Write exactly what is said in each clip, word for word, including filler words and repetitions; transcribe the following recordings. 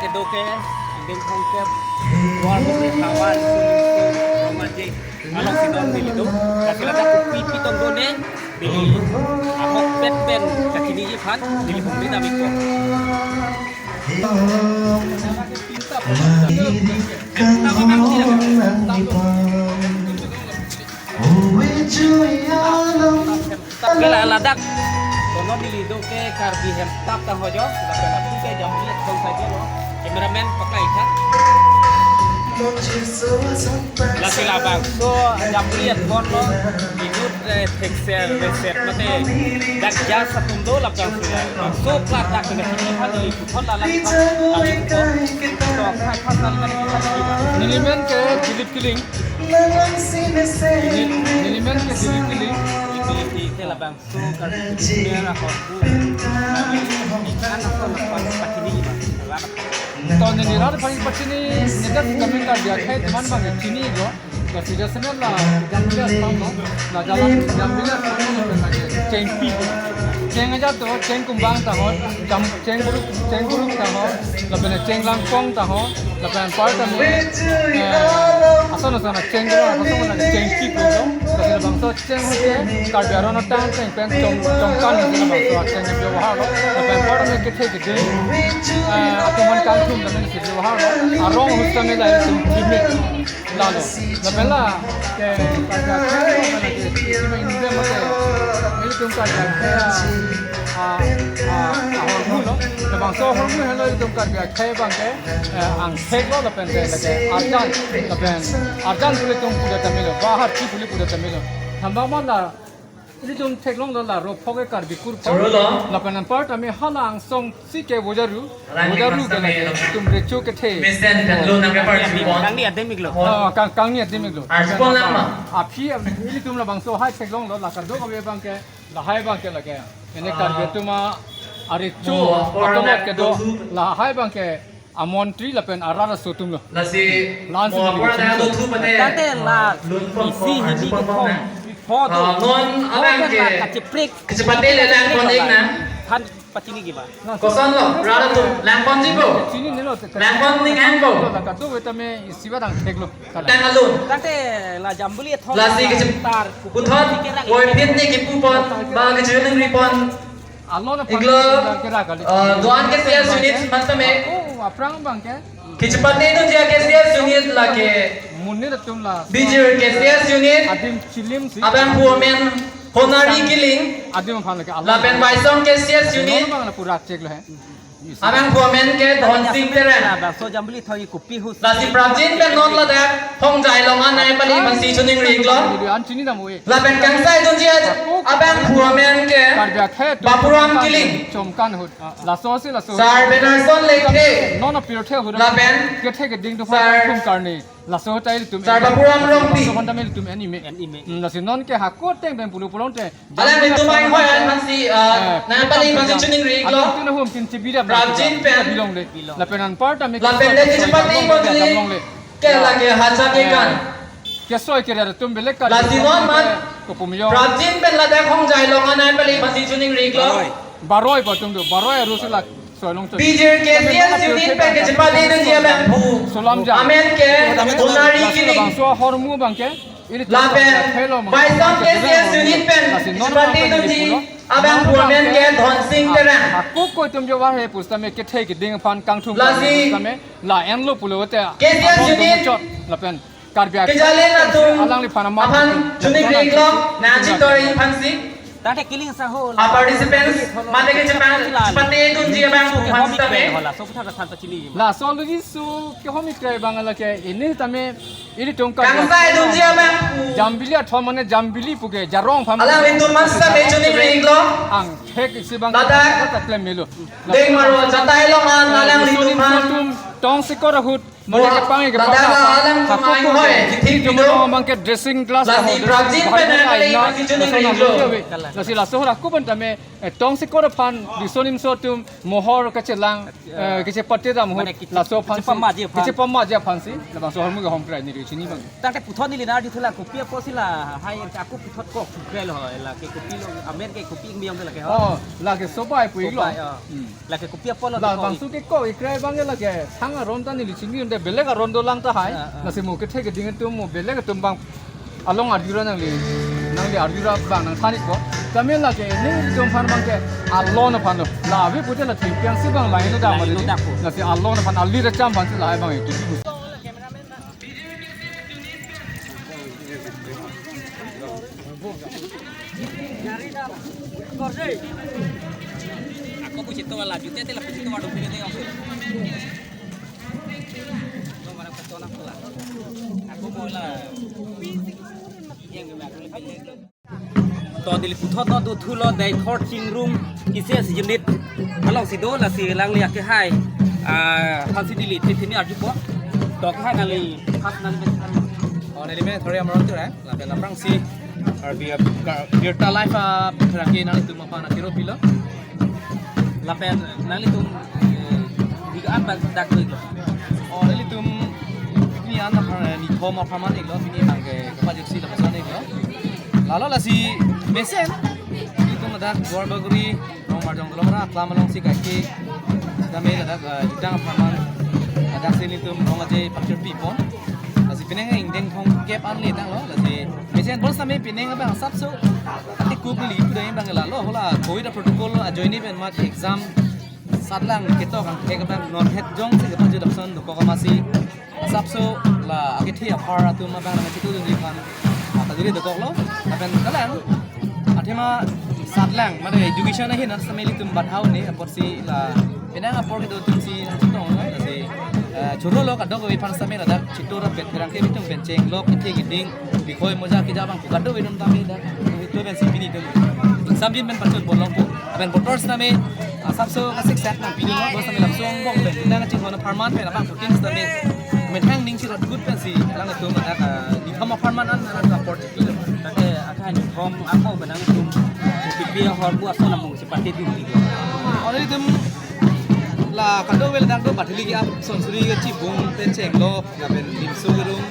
Doke, ingdeng thomkep, war home kawan, rong aje, along si non neli do, lasi ladak kopi pitong do ne, neli, ahokpet pen, kachiniji aphan, neli pumri dam ikpo. Kela ladak. Kono neli do ke Karbi Hemtap tang ho jo. Lapen lapu ke Jambi Hemtap tang ho jo. Cameraman pakai kha. Lasi labangso Jambi Hemtap lo. Inut, eh, thekser reset mate. Dak jas atum do labangso. So plat dak ke sini ha di puthot lalang. Neli men ke Dilip Killing. Neli men ke Dilip Killing. Iti, iti, iti labangso Karbi Hemtap tang ho. Ikan ako na pachini ba. To neli rat pachini, neli dak kami Karbi akhei teman bang chini jo. Lasi jasemet la Jambi Hemtap lo. La jalan Jambi Hemtap lo, la chengpi. Cheng ajat do, cheng kumbang tang ho, jam, cheng buruk, cheng buruk tang ho, lapen cheng langpong tang ho, lapen anpar tame, eh, ason ason cheng buruk, ason ason chengpi pu lo. Lasi labangso cheng ho ke, Karbi aron atang cheng pen chong, chongkan lo labangso cheng ke byohar lo. Lapen anpar tame kethe keding, eh, atum aphan kangthum lapen si byohar lo. Arong ahut tame la atum thimit. Lalo, lapen la, ke, Karbi akhei, lapen la ke, ke, ke, ke, ilitum Karbi akhei, a, a, a, ahormu lo, labangso ahormu henlo ilitum Karbi akhei abang ke, eh, angthek lo, lapen ke, la ke, arjan, lapen, arjan pu ilitum pudet tame lo, bahar ki pu le pudet tame lo. Thambak ma la, ilitum theklong lo la ro phok ke Karbi kur phok. Choro lo. Lapen anpar tame hala angsong si ke vojaru. Alang vojaru ke same lake lo. Itum recho kethe. Mesen dan lo nang ke par chupon. Kangni adim iklo. Oh, kang, kangni adim iklo. Ar chupon lang ma. Aphi, ilitum labangso hai theklong lo la kadokave abang ke, lahai abang ke la ke. Ene ah, Karbi atum arecho, oh, akolot ke do, lahai abang ke amontri lapen arat aso atum lo. Lasi, lansi mo apor ada do thu pate. Tangte la, lun pon isi pon, hini arju pon ke pon thom. Na. Pho do. Ah, non pho abang ke la kacheprik. Kachepate le lang pon ik na. Than pachini ji ba. Koson lo, rat atum, lang pon ji bo. Chini nelo te. Lang pon ning hang bo. La kado weta me isi ba dang thek lo. Tang alun. Tangte la Jambili athom lasi la kachep-, tar kuthon, kerang koi phit ni kipu pon, ba kachiningri pon. Alon aphan iklo, kira kali. Eh, do-an K C S unit matame. Oh, aphrang abang ke. Kachepate do ji K C S unit lake. Munir atum la. Bijir K C S unit. Adim chilim si. Abangphu amen Honari Killing. Adim aphan lake. Lapen Baisong K C S unit. Abang la pura chek lo he. Abangphu amen ke Dhonsing Terang. Labangso Jambili thoi kopi hus. Lasi prapjin pen non ladak Hongjai Longan Naipali aphansi chiningri iklo. An chini dam oi. Lapen kangsai dunji abangphu amen ke Karbi akhei atum Bapuram Killing. Chomkan ahut. Laso si laso. Sar Benarson Lekthe. Non apirthe ahut. Lapen kethe keding atum sar thum karni. Laso ta ilitum. Sar Bapuram Rongpi. Laso atum ilitum en-i me. En-i me. Hmm, lasi non ke hako ateng pen pulo pulote. Alanglitum ahinghoi aphansi, ah, eh, Naipali aphansi chiningri iklo. Atum ahum kin chibira prapjin pen bilong le. Lapen anpar tame lapen le kachepate pon ji. Ke lake hacha kekan. Kesoi kere atum belek ka. Lasi non mat. Kopumyo. Prapjin pen ladak Hongjai Longan Naipali aphansi chiningri iklo. Baroi. Baroi atum do. Baroi aru si lak. Soilong chot. Bijir K C S unit pen kachepate do ji abangphu. Solam ja. Amen ke Honari Killing. Labangso ahormu abang ke. Lapen Baisong K C S unit pen kachepate do ji abangphu amen ke Dhonsing Terang. Ako koi atum jo war he pusitame kethe keding aphan kangthum lasi pusitame la en lo pulote. K C S unit chot lapen Karbi akhei kejalen atum alangliphan amat aphan chiningri iklo, nangchitori aphansi. Tangte Killing saho la. A participants, mate kachepate dunji abangphu aphan sitame. Hola, so puthot than pachini. Laso alongsi kehom ik kre abang lake, ini tame, ilitum Karbi. Kangsai dunji abangphu. Jambili athom mane Jambili pu ke, jarong aphan. Alanglitum aphan sitame chiningri iklo. Angthek isi abang. Ladak. Ladak klem melo. Dengmaro Jatai Longan, eh, alanglitum aphan. Tongsekot ahut. Mane kepang ke, kepang, alam hako kemang ko hoi, ke, kithik ke, video. Mane ke dressing class lasi ho, dressing prajin pen bahar nang kali, ina, masi chuneng laso ring lo. Nang ave. Lasi laso hor ako pen tame, eh, tong sikor aphan, riso nimso atum mohor kachelang, eh, kachepate dam ho, mane kiche-, laso aphan si, kachepamaji aphan. Kachepamaji aphan si, labangso ahormu ke hom krai neli chini abang. Tangte puthot neli nangkarju thulo, kopi apotsi lahai ako puthot kok krelo ho, lake kopilo, amen ke kopi ingbi ong lake ho. Oh, lake sobai pu-iklo. Sobai, oh. Hmm. Lake kopi apotlo, la kok-ik. Bangso kekok-ik krai abang ke lake sang aron ta neli chini un-e, belek aron dolang tahai. Ah, ah. Lasi mo kethe keding atum, mo belek atum abang along arjura nangli, nangli arjura abang nangthan-ikpo. Tame lake nelitum aphan abang ke alon aphan lo. La ave pute la thengpi angsi abang lain lo dam. Lain lo dam po. Lasi alon aphan, ali racham aphan si lahai abang ke. Ako pusi to wala jute te la pusi to wala dum pide te. Ako bola. To neli puthot no do thulo, dei thor chingrum kises unit alongsi do, lasi alangli akehai, ah, aphansi neli titi ni arjupo. To akehai nangli khas nangli. Oh, neli men Thore Amaron Teron, lapen aphrangsi Karbi, ah, Ka-, Birta Live, ah, pherangke nanglitum aphan akero pilo. Lapen nanglitum, eh, big up bag dak bag. Oh, nelitum pini an aphan, eh, nithom apharman-iklo, pini abang ke kapajirsi lapuson-iklo. Lalo lasi mesen, nelitum ladak Duar Bagori, Rongmarjong Dolomara aklam alongsi kaike, sitame ladak, eh, jutang apharman, ladaksi nelitum rong aje pachirpipon. Lasi penang ingdeng thomkep an le tanglo, lasi mesen bonsitame penang abang asapso, ati kup neli ipu dai abang lalo, hala covid protocol ajoine pen mat exam satlang ketok angthek abang non het jongsi kepajut ason dokok amatsi asapso la akethe aphar atum abang nangchitudunji aphan, ah, kajuri dokoklo, lapen kalang athema satlang, mane education ahin an sitame ilitum bathau ne, apotsi la penang apor kedo atumsi nangchitong, lasi, eh, choro lo kadokave aphan sitame ladak chitorap pen pherangke bitung pen chenglok kethe keding, bikhoi moja keja abang kadokave non tame dak, itu pensi pini tum samjin pen pachun ponlongpo. Lapen botor sitame, ah, asapso kasiksak nangpidunlo, bonsitame lapuson angbong pen nangchinghon apharman pen abang putin sitame methang ning chirot gut pensi alangtum adak, ah, nithom apharman an alangtum apor chiklo. Tangte akehai nithom ako pen nangtum kopi pi ahormu ason amung si pate dun pilo. Oh, nelitum la kadokave ladak do bathili ke-ap, sonsuri kachibung pen chenglok, lapen limso kerung,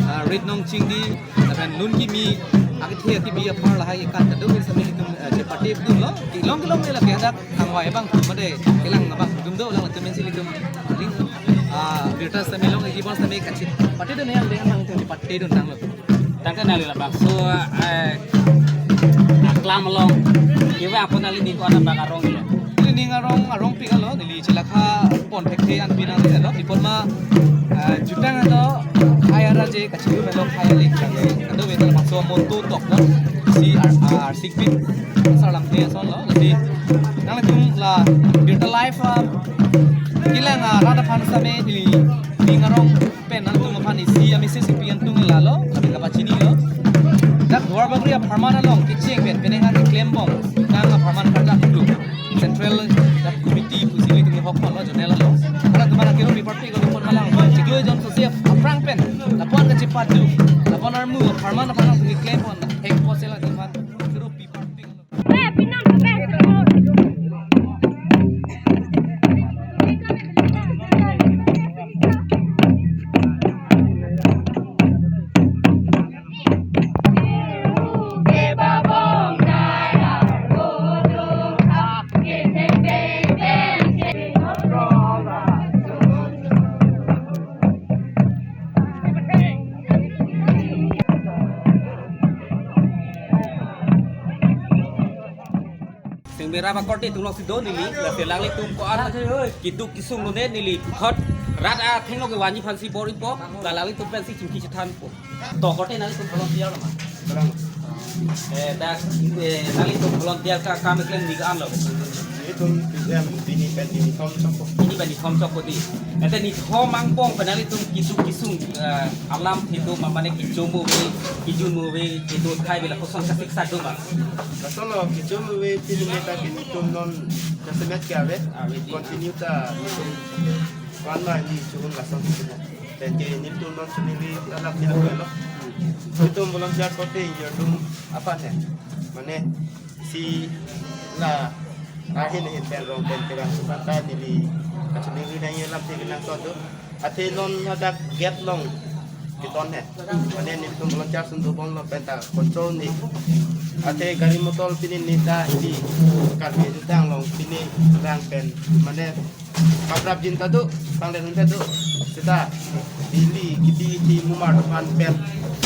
ah, rit nong chingdi, lapen lun kimi akethe akibi aphar lahai ke kan kadokave sitame itum, eh, chepate dunlo. Kelong kelong le lake hadak kangvai abang tum mate kelang abang tum do, alangtum pensi ilitum, ah, Birta sitame long, kibon sitame kachepate dun yang deng abang tum chepate dun tanglo. Tangte nangli labangso, eh, aklam along, iwe apot nangli ning ko-an abang arong lo? Neli ning arong, arongpik lo, neli chelakha pon thekthe an pinang lo, pi apot ma, eh, jutang lo, khei ara je, kachiru melo khei alik lake. Kadokave ta labangso amonit tokpon, si ar, ar, arsik pin, asar lamthe ason lo, lasi nanglitum la Birta Live, ah, kelang, ah, rat aphan sitame neli ning arong pen nangtum aphan isi a-message ipi an tung lalo, lapen kapachinilo. Dak Duar Bagori apharman along kecheng pen penang an keklembom jutang apharman karjak klub Central dak committee pusi ilitum hok pon lo, zonal lo. Hala tum aphan akero pi parti ko pon malang chiklo jon sosi aphrang pen lapu-an kachepatu, lapu-an armu apharman aphan nangtum keklembom, thek posi latum aphan akero pi parti. Sing mera ba korte tum lok si do neli, lasi alanglitum ko-an keduk kesung lo ne neli puthot rat athengno kevanji aphansi bor-ipo, la alanglitum pensi chingki chethanpo. To korte nanglitum volunteer lo ma? Belang. Eh, dak, eh, nanglitum volunteer ka kam keklem ni ko-an lo? Itum P M pini pen nithom chokpo. Pini pen nithom chokpo dei. Ante nithom angbong pen nanglitum keduk kesung, eh, alam hitu ma mane kecho mo ave, kejun mo ave, kedo thai ave lapuson kasiksak do ma? Lason lo, kecho mo ave, pini meta ke nelitum non jasemet ke ave. Ave dei. Continue ta nelitum wan ma ni chun lason. Ke nelitum non sini di alam tidak boleh lo. Nelitum volunteer korte ingjir atum aphan he. Mane si la ahin ahin pen rong pen pegang sukan ta neli kachiningri dang alam si kenang sodo. Athe non hadak gate along keton he. Mane nelitum volunteer sundubon lo pen ta control ni. Athe gari motor pini neta ili Karbi jutang along pini rang pen mane paprap jin ta do, panglen ta do. Seta ili kipi ti mumar dokan pen,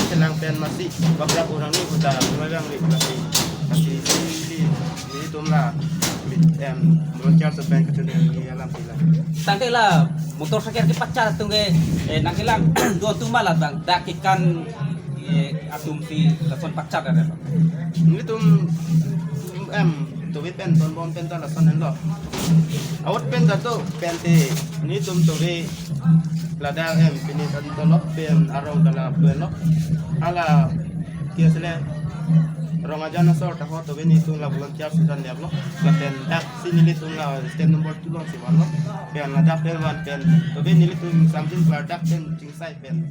selang pen masi paprap orang ni kuta megang ri masi. Masi ili, ili tum la, em, volunteer so pen kachiningri alam pila. Tangte la motorcycle kepachat atum ke, eh, nangkelang do atum ma la bang dak kekan, eh, atum si lason pachat ada. Nelitum, em, tove pen tonbom pen ta lason henlo. Awot pen ta do pen te nelitum tove ladak em pini ta tolok pen arong kala pen lo. Hala tias le rong ajan asor ta ho tove nelitum la volunteer sudan liap lo. Lapen dak si nelitum la stand number two along si van lo. Pen ladak pen van pen tove nelitum samjin klar dak pen chingsai pen.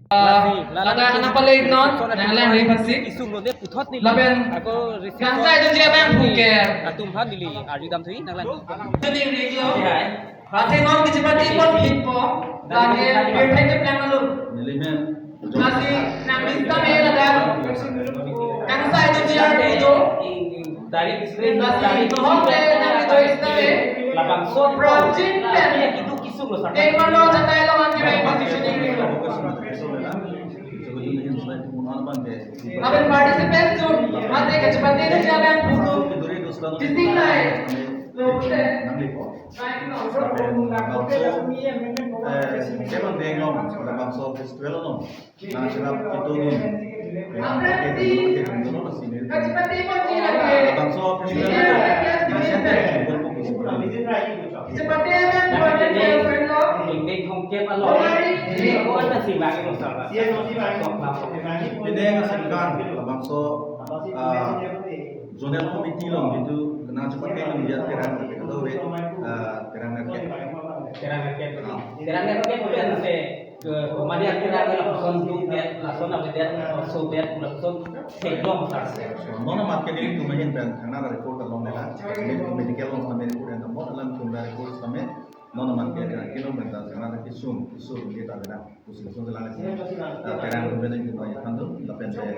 Ah, ladak nangpale non, nanglang ri pasi. Lapen, kangsai dunji abang phuke. Atum aphan neli arju damthu nanglang. Jadi, athe non kachepate pon phitpo, lake birthday keplang alo. Nelimen. Lasi nang bisa me ladak. Kangsai dunji arju do. Lasi nohok le nang rejoice na me. Prapjin pen. Tengman lo jatai lo man kibang position ni. Lapen participants jun, mate kachepate dunji abang phutum. Dising lai. Lo te. Kemang deng long, labangso festival long. Nangcherap kito dun. Kemang deng long, kemang deng long, sini. Labangso festival long. Initiative, buat buku sebenarnya. Ingdeng thomkep along, ingdeng ko anta si bang lo sar. Ingdeng asengkan, labangso, ah, zonal committee along gitu, kena cepat ke dia terang, kita tahu, eh, terang nerkep. Terang nerkep. Ah. Terang nerkep itu yang se ke, ke media terang lapuson duk det, lason apa det, so det, lason seglong sar. Non amat ke nelitum ahin pen, karena ada report along nela, nelitum medical along sama report yang tembok, alanglitum ada report sama, non amat ke, kilo pen ta, karena ada kisum, kisum, kita ada. Pusi lason selang lagi. Ah, terang pen pen kita yang handle, lapen pen.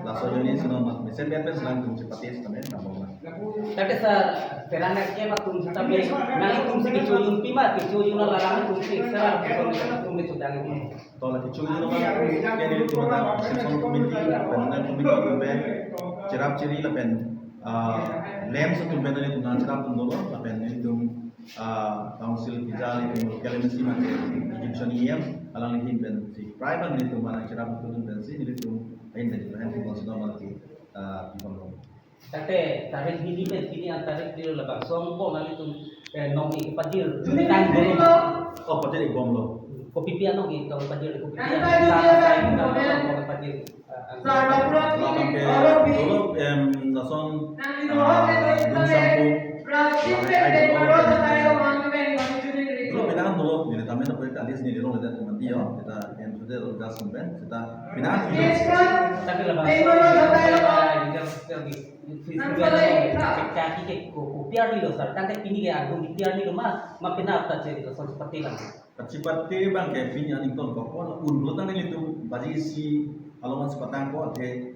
Laso joni sino mas, mesen pen pen selang tum chepate sama, nambah mas. Tapi sa, terang nerkep atum sitame, nangtum si kecho junpi ma, kecho jun alarm atum si, sa, atum kecho dang. To la kecho jun ma, kene tum ta, session committee, penangan committee pen, cherap cheri lapen, ah, lem atum pen nelitum nangcherap atum dolo, lapen nelitum, ah, council pija nelitum local M C mate, Egyptian E M, alangli ahin pen si, prai pen nelitum nangcherap atum pen si, nelitum ahin pen, ahin pen konsi normal ki, ah, pibom lo. Tate tarik hini pen pini an tarik pilo labangso angko nanglitum, eh, nong-e kepadir. Juni tang pini dolo. Oh, padir ikbom lo. Kopi pi anong-e, tong padir kopi pi. Nang anong-e, padir, tang padir, tang padir. Ah, ah. Labang ke, dolo, em, lason, ah, dun sampu. Dolo pinangan dolo, neli tame na pwede alis ni lirong ledat mati yo, kita em sudah lo gas kumpen, kita pinangan dolo. Tapi labang. Festival ke ko, ko piar ni lo sar, tangte pini ke agung piar ni lo ma, ma pina apta ceri lo sar seperti lang. Kachepate abang ke pini aning ton ko, ko un lo tang nelitum baji isi along chepatang ko athe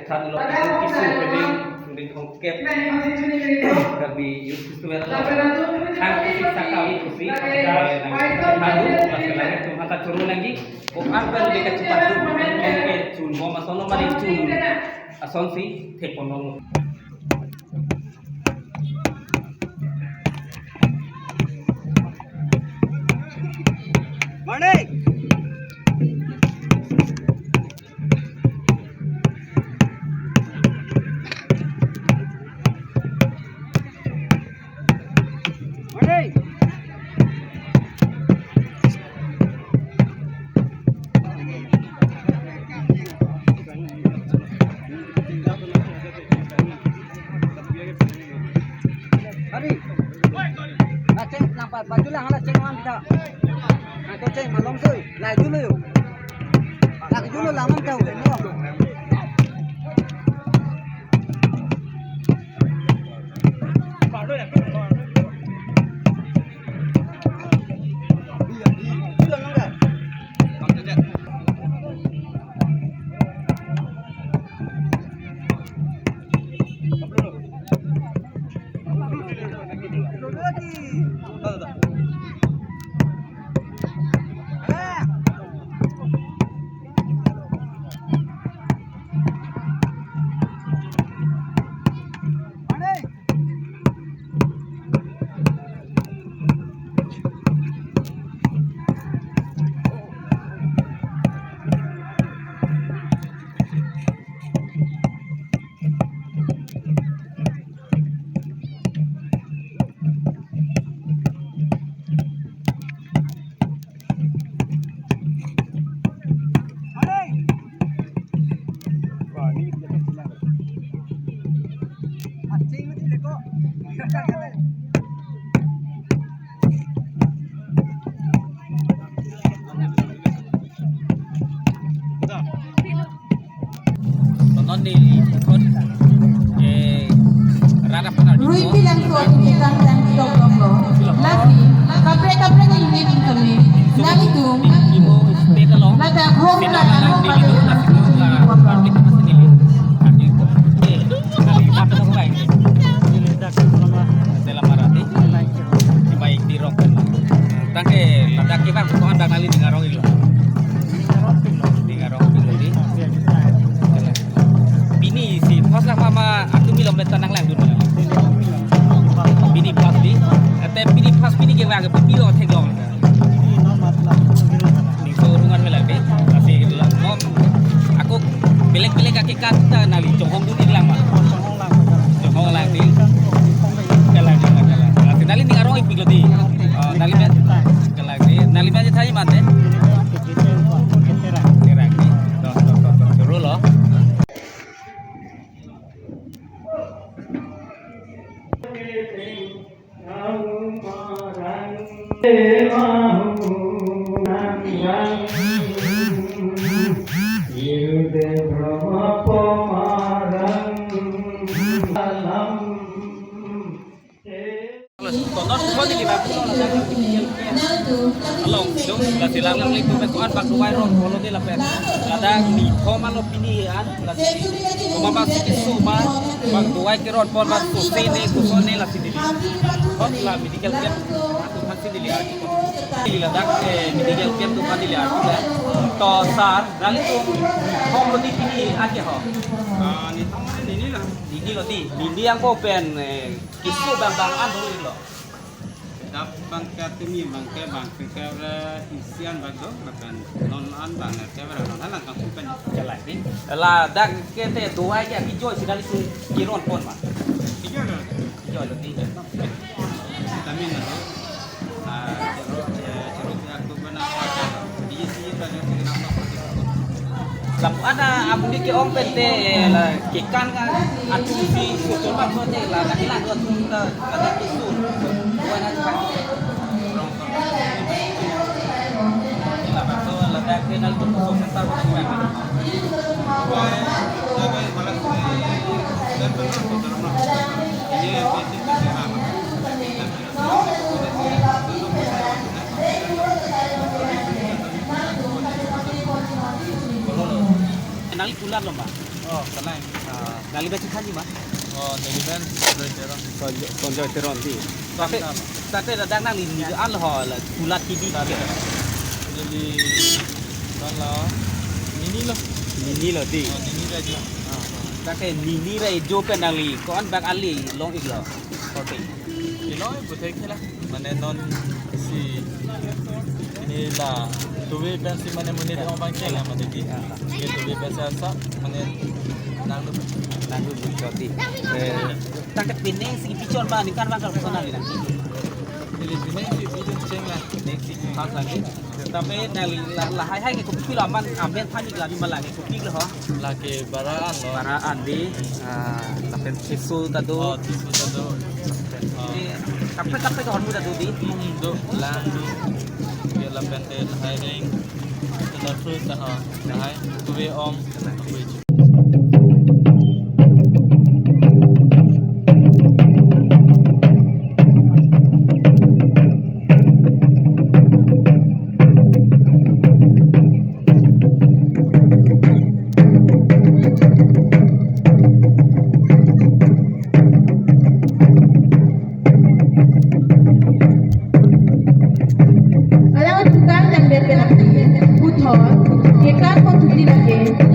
kethan lo, kisu pening, pening thomkep Karbi Youth Festival lo. Thang kusik sakam ikusi, eh, nang kethan lo, pasalang itu maka churu lagi. Kok apa lebih kecepat tu, eh, chun bom asal lo mari chun asonsi thepon lo. Morning. Morning. Hari. Laceng lampat baju lang laceng lam kita. Nah, koceng malom soi. Lai dulu yuk. Lai dulu lang mang kau. Tonon di thot, eh, rada panar di Rui ko. Pilang ko kita tang dong dong lo. Lasi, kaprek kaprek ni ni kami. Nang itu. Di mo state along. Lada home. State la along nang di itu, nasi itu, ah, public apa sini li. Arti itu. Eh, dari apa tu, Bang? Sela Marathi. Di baik di rock. Tangke, ladak kita bukan dak nali ningarong ilo. Ningarong ilo di. Pini si pas lah mama aku milom letan nang langdun. Pini pas di. Ate pini pas pini ke wang pini lo theklong. Ning so rungan mela ke. Kasi lo nom. Aku belek-belek ake kata nali chonghong dun ilang ma. Chonghong lang di. Kalang, kalang, kalang. Kasi nali ningarong ipik lo di. Oh, nali met. Kalang di. Nali met thai mate. Terang di. Dos, dos, dos, dos. Suruh lo. Along, dong, la silang lang lingkung me ko-an bak duai ron pon lo di lapen. Ladak ni thom alo pini an, lasi. Koma bak si keso ma, bak duai keron pon bak so se ne, ko so ne lasi di. Hot la medical camp, atu hansi di liar. Di ladak, eh, medical camp tu kan di liar. To sar, dali tu, thom lo di pini ake ho. Ah, ni thom ni ni la. Ni ni lo di, ni ni yang ko pen, eh, keso bang bang an dulu lo. Dap bang ke tumi bang ke bang ke ke isi an bang do, bahkan non an bang ke non an lang kang pen. Jalan ni. Ladak ke te duai ke kijoi si dali si keron pon ma. Kijoi lo. Kijoi lo ni. Vitamin lo. Ah, jeruk, eh, jeruk ya tu bana. Di si bang ke. Lapu ana abu di ke-ong pen te, eh, la kekan ka atu si susun bak so te, la na kila dua tu ta, la na tu su. Dua na ka. Nangli kulat lo ma? Oh, kanai. Ah, nangli bachithanji ma? Oh, neli pen Sanjoy Teron. Sanjoy, Sanjoy Teron di. Tapi, tapi ladak nangli neli an lo ho la kulat T V. Neli kan la Nini lo. Nini lo di. Oh, Nini Radio. Ah, tapi Nini Radio pen nangli ko-an bak ale long-iklo? Shooting. Iloi puthek hela. Mane non si ini la tuve pensi mane monit ong bang cheng ya mane di. Ke tuve pensi asa mane nang nang shooting. Eh, tangke pining si picture ma ningkan bang kalau sana bilang. Ili pining si picture cheng la. Pining si pas lagi. Tapi nangli la, lahai hai ke kopi lo amen, amen thanik lagi malang ke kopi lo ho. Lake bara an lo. Bara an di, ah, lapen tisu ta do. Oh, tisu ta do. Oh. Eh, kaprek kaprek hormu ta do di. Hmm, do, lang do. Ke lapen te lahai ring. Te la fruit ta, oh, lahai. Tuve om. Alang tukang dan berpen api, puthot, kekan ko tuti lagi.